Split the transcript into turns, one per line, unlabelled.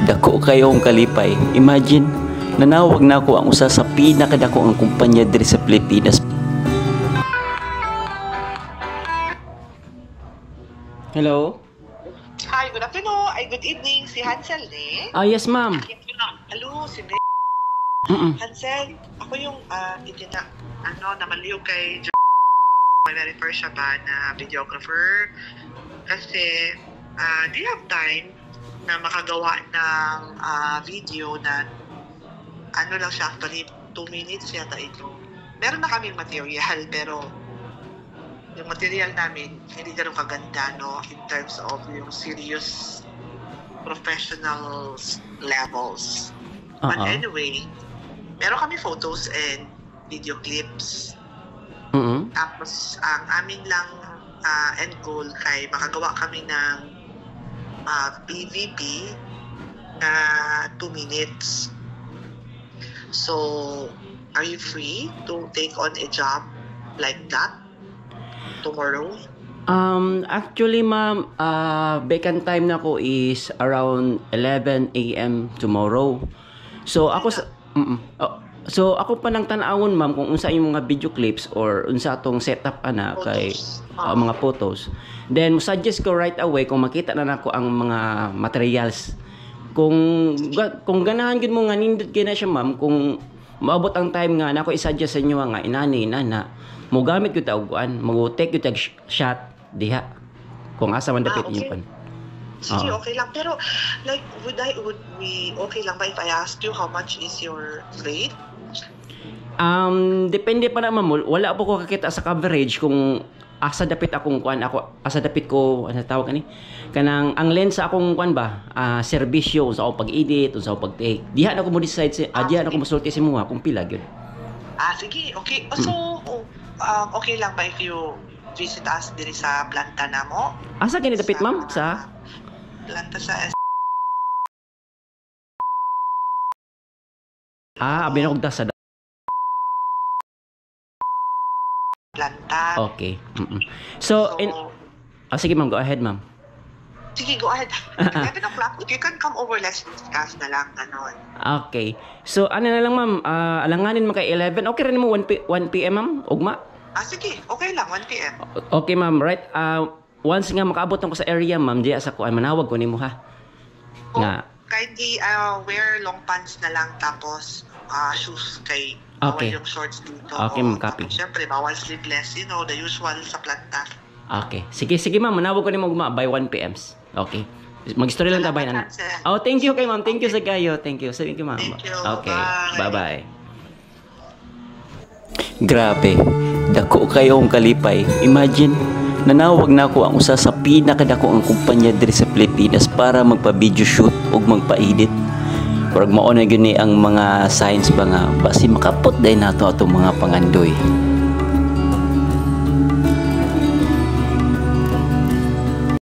Dako kayo akong kalipay. Imagine, nanawag na ako ang usa sa pinakadako ang kumpanya diri sa Pilipinas. Hello?
Hi, good afternoon. Ay, good evening. Si Hansel, ni?
Ah, yes, ma'am.
Hello, si May. Hansel, ako yung ano, namaliw kay may refer siya ba na videographer? Kasi, do you have time na makagawa ng video na ano lang siya actually, 2 minutes yata ito. Meron na kaming material, pero yung material namin hindi ganun kaganda, no, in terms of yung serious professional levels. But anyway, meron kami photos and video clips. Tapos, ang amin lang end goal kay makagawa kami ng PVP na 2 minutes. So, are you free to take on a job like that tomorrow?
Actually, ma'am, vacant time na ko is around 11 a.m. tomorrow. So, ako sa. Oh, so, ako pa nang tan-awon, ma'am, kung unsa yung mga video clips or unsa atong setup ana kay
Photos.
Mga photos. Then, suggest ko right away kung makita na nako ang mga materials. Kung ganahan gid mo nga nindot kay na siya, ma'am, kung maabot ang time nga nako i-suggest sa inyo nga inani inana mo gamit gyud ta og kuan, mo take gyud tag shot diha kung asa man dapit inyo pan.
Sige,
Oo.
okay lang. Pero, like, would we, okay lang ba if I ask you how much is your rate?
Depende pa naman mo. Wala po ko kakita sa coverage kung asa dapit akong kuan ako, asa dapit ko, ano tawag ani, kanang ang lens sa akong kuan ba, serbisyo sa akong pag-edit, sa akong pag-take diha na ko mo decide si diha na ko mosulti sa imuha kung pila gyud.
Ah, sige, okay. So, okay lang ba if you visit us diri sa planta namo?
Asa kini dapit, ma'am, sa
Planta sa S.
Ah, abi na kog sa
Planta.
Okay. So, in sige, ma'am, go ahead, ma'am.
Sige, go ahead. 11 o'clock, if you can come over, let's discuss na lang, ganon.
Okay. So, ano na lang, ma'am, alanganin mo kay 11. Okay rin mo 1 p.m., ma'am? Ugma?
Ah, sige, okay lang, 1 p.m.
Okay, ma'am, right. Once nga makaabot ako sa area, ma'am, diya sa kuan, manawag ko nimo ha.
Oh,
Nga.
Kindly wear long pants na lang tapos shoes kay bawal yung shorts dito.
Okay, ma'am, copy.
Tapos, syempre, bawal sleeveless, the usual sa planta.
Okay. Sige, sige, ma'am, manawag ko nimo ugma by 1 p.m. Okay. Mag-story lang tabay na. Oh, thank you kay ma'am. Thank you sa kayo. Thank you. Thank you, ma'am.
Thank you.
Okay.
Bye.
Bye-bye. Grabe, dako kayo ang kalipay. Imagine, nanawag na ako ang usa sa pinakadako ang kumpanya diri sa Pilipinas para magpa-video shoot ug magpa-edit. Murag mao na gyud ni ang mga signs ba nga basi makapot day nato atong mga pangandoy.